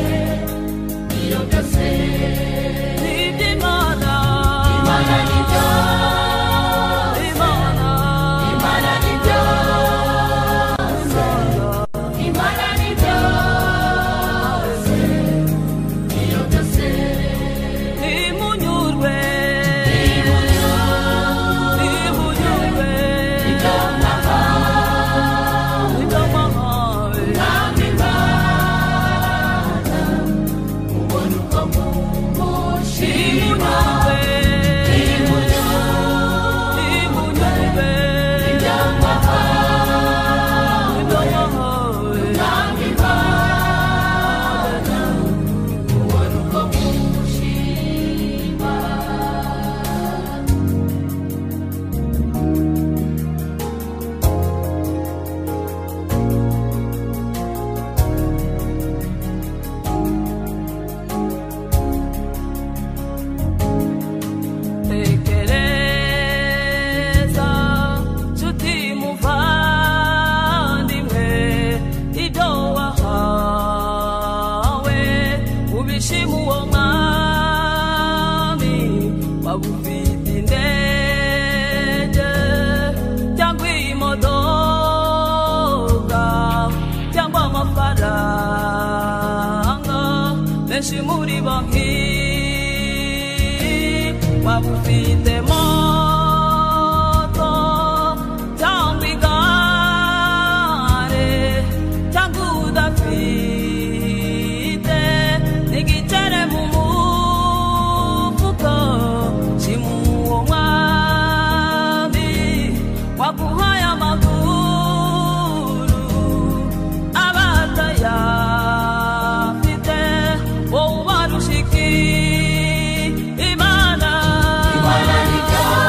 iyo byose. Iby'Imana, Imana ni byose, Imana, Imana ni byose, Imana ni byose, iyo byose. Nimunyurwe, nimunyurwe, Ibyo mwahawe, ibyo mwahawe. Mwami Imana, ubona uko mumushima. Nimunyurwe, nimunyurwe, Ibyo mwahawe, ibyo mwahawe. Mwami Imana, ubona uko mumushima. Tekereza nshuti muvandimwe ibyo wahawe ubishima uwo mwami waba ufite indege cyangwa imodoka cyangwa amafaranga menshi muri banki waba ufite moto cyangwa igare cyangwa udafite n'igicere mu mufuka shima uwo mwami waguhaye amaguru abatayafite wowe ubarusha iki? Imana, Imana ni byose,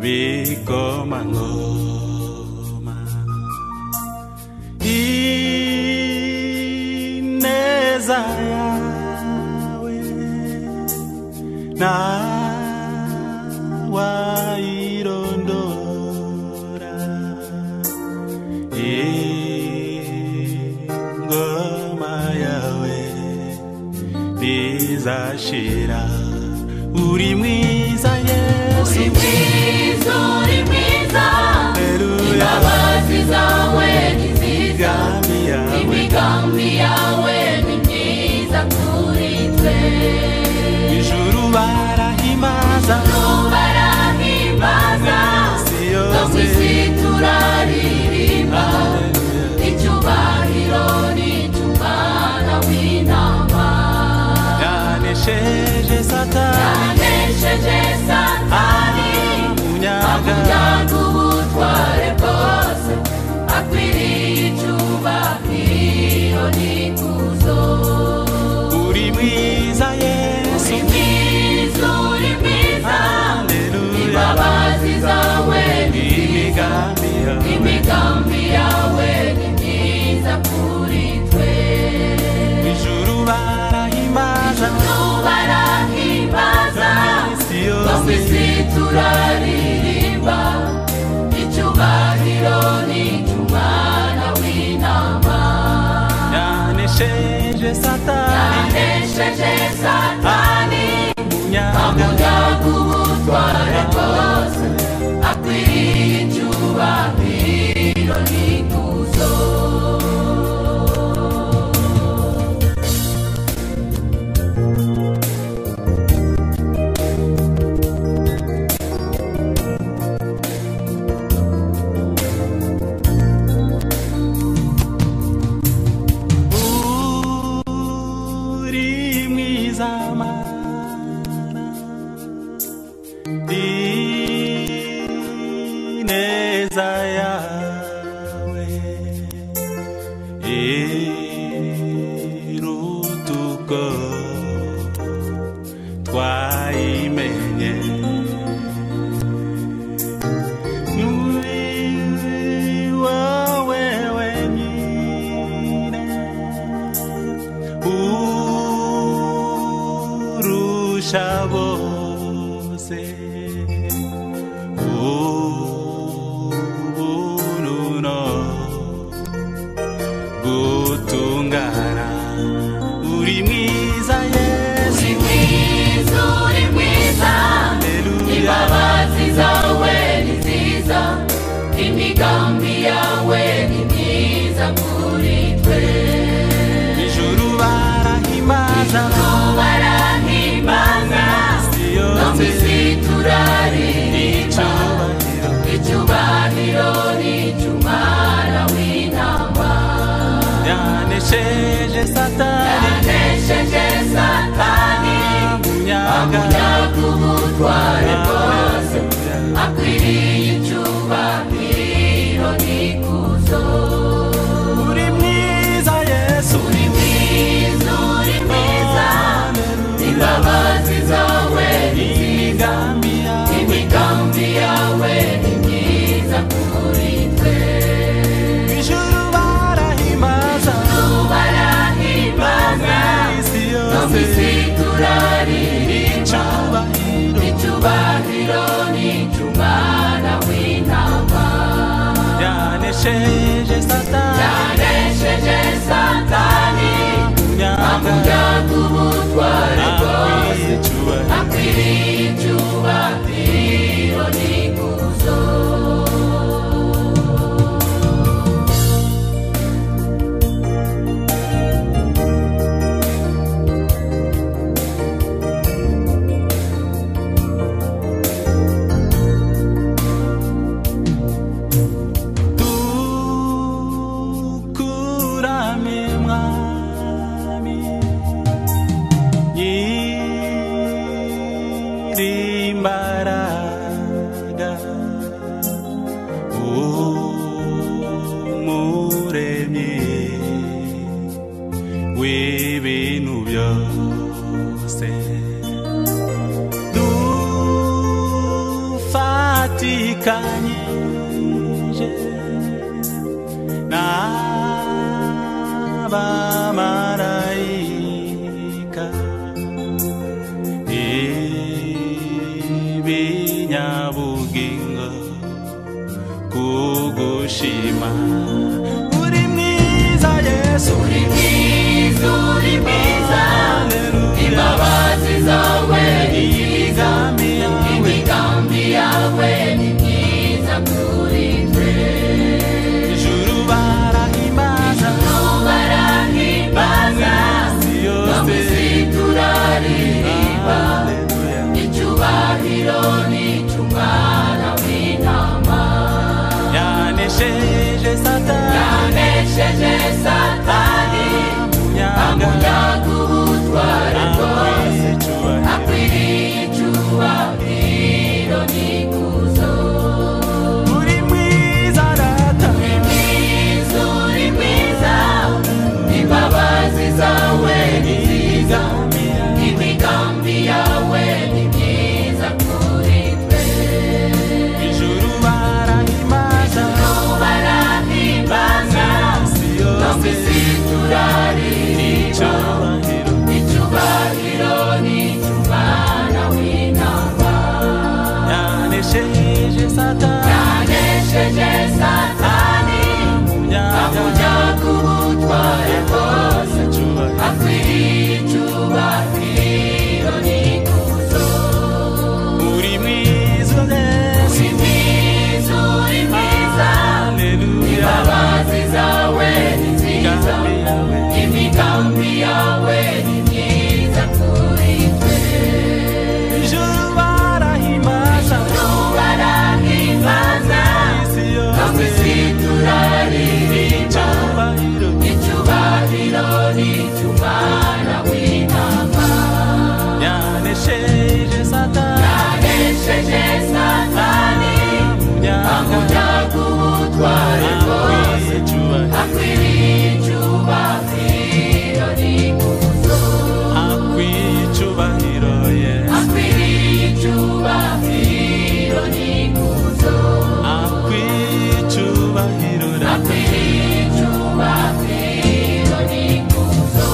bikomangoma ineza yawe nawayirondora ingoma yawe ntizashira. Uri mwiza Yesu, Uri mwiza, uri mwiza, imbabazi zawe ni nziza, imigambi yawe imigambi yawe ni myiza kuri twe. Ijuru barahimbaza, Barahimbaza, isi no mu yose isi turaririmba, icyubahiro ni icy'Umwana w'intama. Yanesheje Satani, Yanesheje Satani, amunyaga amunyaga ubutware bwose, akwiriye icyubahiro n'ikuzo. Uri mwiza Yesu, Uri mwiza, uri mwiza, haleluya, imbabazi zawe ni nziza, imigambi yawe imigambi yawe ni myiza kuri twe. Ijuru barahimbaza, Barahimbaza, isi no mu yose isi turaririmba, icyubahiro ni icy'Umwana w'intama. Yanesheje Satani, Yanesheje Satani, amunyaga amunyaga ubutware bwose, akwiriye icyubahiro n'ikuzo. Uri mwiza Mana, ineza yawe iruta uko twayimenye. Ni wowe wenyine urusha bose ubuntu no gutungana. Uri mwiza Yesu, Uri mwiza, uri mwiza, haleluya, imbabazi zawe ni nziza, imigambi yawe ni myiza kuri twe. Ijuru barahimbaza, Barahimbaza, isi no mu yose isi Nifatikanyije n'abamarayika ibinyabugingo kugushima. Uri mwiza Yesu, Uri mwiza, uri mwiza, imbabazi zawe ni nziza, imigambi yawe ni myiza kuri twe. Ijuru barahimbaza, Ijuru barahimbaza, no mu isi turaririmba, icyubahiro ni icy'Umwana w'intama. Yanesheje Satani, Yanesheje Satani, amunyaga ubutware bwose, akwiriye icyubahiro n'ikuzo. Uri mwiza Data, Uri mwiza, uri mwiza, imbabazi zawe ni nziza, imigambi yawe ni myiza kuri twe. Ijuru barahimbaza, Ijuru barahimbaza, no mu isi turaririmba, icyubahiro ni icy'Umwana w'intama. Yanesheje Satani, Yanesheje Satani, amunyaga ubutware bwose, akwiriye icyubahiro n'ikuzo. Uri mwiza Yesu, Uri mwiza, uri mwiza, Haleluya, imbabazi zawe ni nziza, imigambi yawe ni myiza kuri twe. Ijuru barahimbaza, Ijuru barahimbaza, isi no mu yose isi turaririmba, icyubahiro ni icy'Umwana w'intama. Yanesheje Satani, Yanesheje Satani, amunyaga ubutware bwose, akwiriye icyubahiro n'ikuzo. Akwiye icyubahiro Yesu, Akwiriye icyubahiro n'ikuzo. Akwiye icyubahiro Data. Akwiriye icyubahiro n'ikuzo.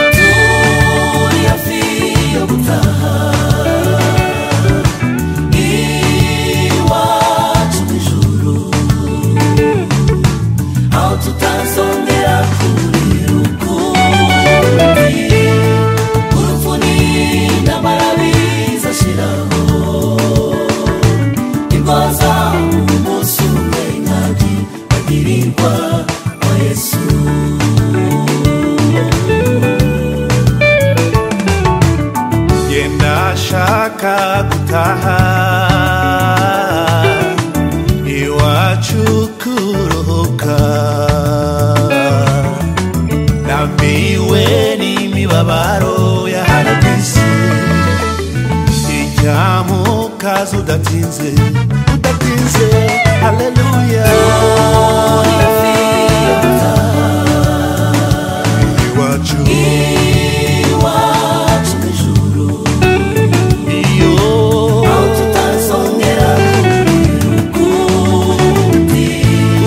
Turi hafi yo gutaha iwacu mu ijuru, aho tutazongera kurira ukundi, urupfu n'intambara bizashiraho, imbaza umunsi umwe nkagirirwa kwa Yesu. Genda shaka gutaha iwacu kuruhuka, ndambiwe n'imibabaro ya hano ku isi, icyamukaza udatinze, udatinze, haleluya. Iwacu, Iwacu mu ijuru, iyo aho tutazongera kurira ukundi,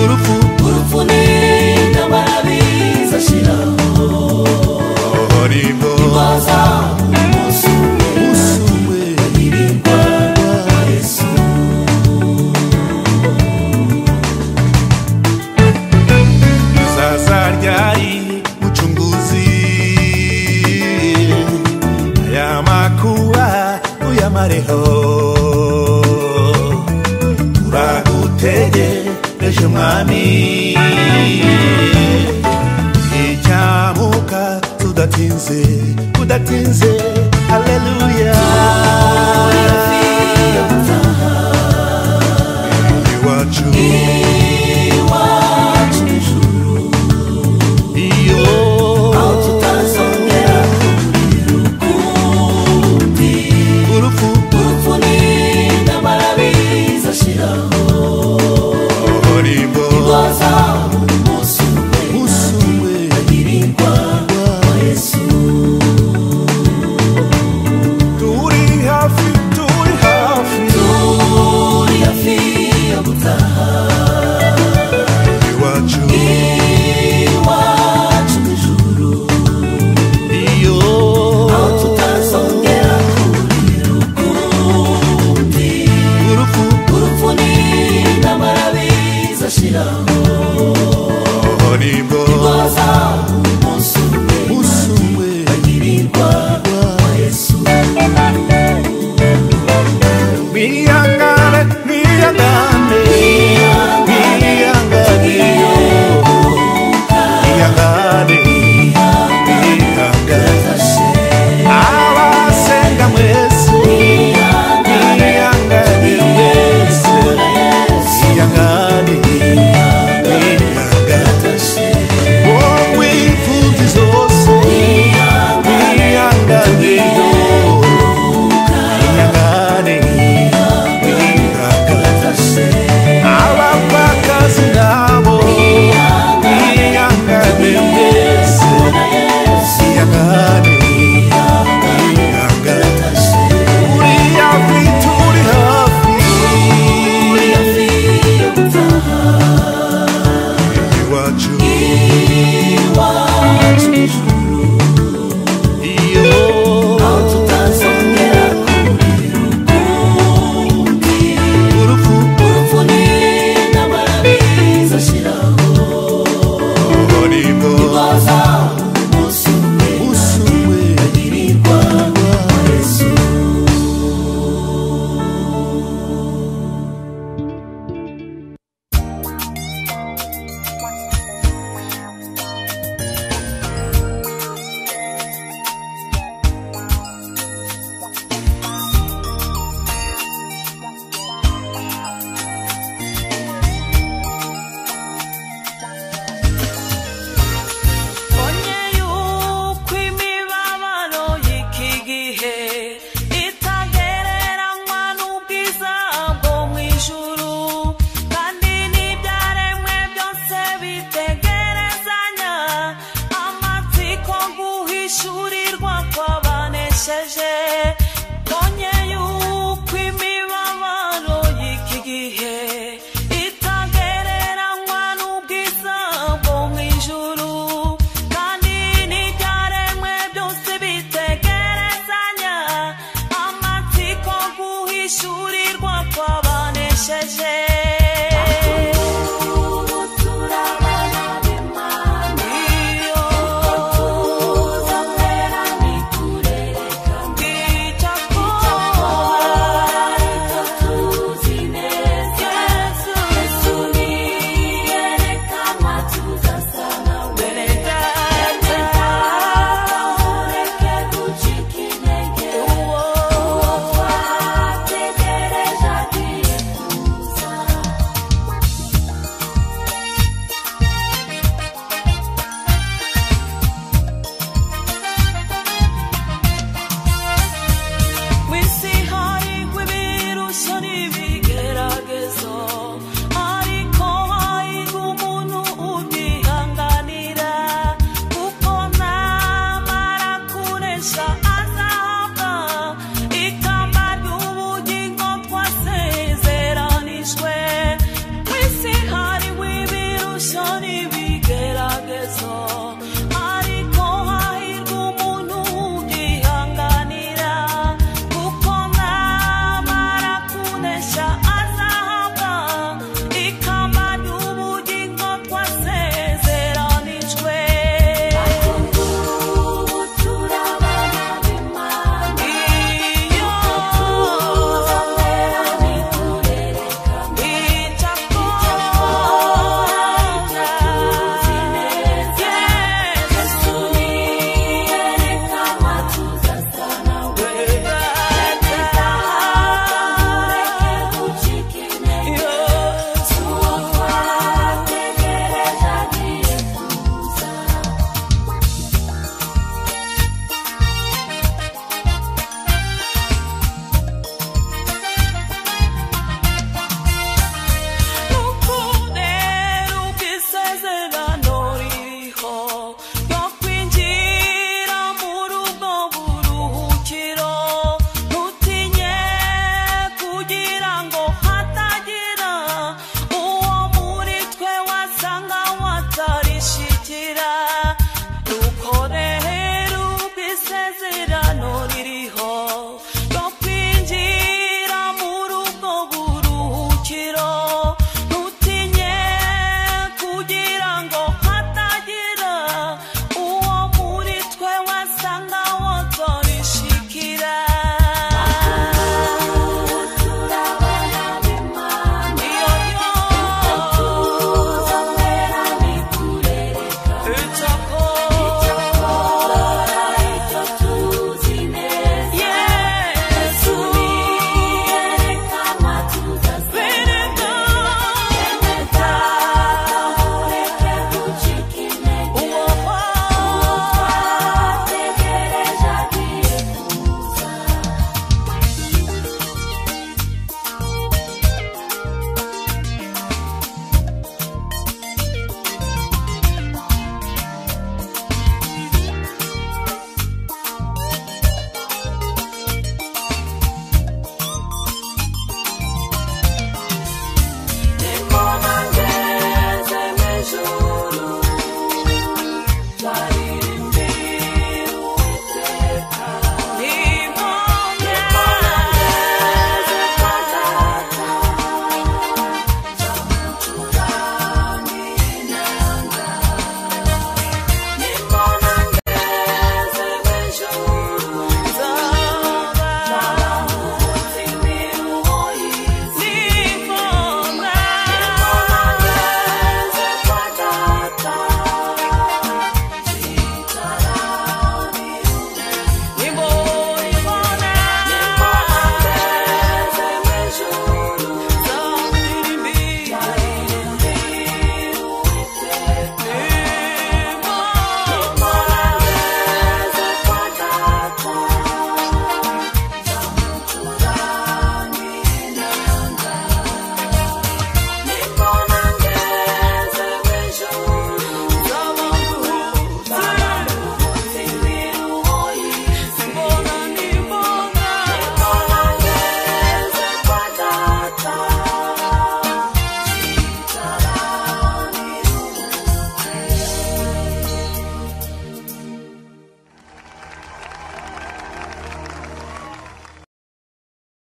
urupfu urupfu n'intambara bizashiraho, nibwo imbaza umunsi umwe usuwe nkagirirwa kwa Yesu. Zaza ryari mucunguzi, aya makuba uyamareho, turagutegereje mwami, icyamuka tudatinze. Bidatinze, haleluya. Iwacu, Iwacu mw'ijuru, iyo aho tutazongera kurira ukundi. Urupfu, Urupfu n'intambara bizashiraho, nibwo hazaba umunsi umwe umunsi umwe bagirirwa kwa Yesu. Turi hafi, turi hafi, Turi hafi yo gutaha iwacu, iwacu mw'ijuru, iyo aho tutazongera kurira ukundi. Urupfu, Urupfu n'intambara bizashiraho, nibwo hazaba umunsi umwe umunsi umwe bagirirwa kwa Yesu. Mwihangane, mwihangane, mwihangane, mwihangane, mwihangane. Abasenga mwese, mwihangane mwese, mwihangane, mwihangane. Wowe imfuvyi zose, mwihangane, mwihangane, mwihangane. Abapfakazi nabo, mwihangane mwese, mwihangane, mwihangane. Turi hafi, turi hafi, iwacu, Iwacu mw'ijuru.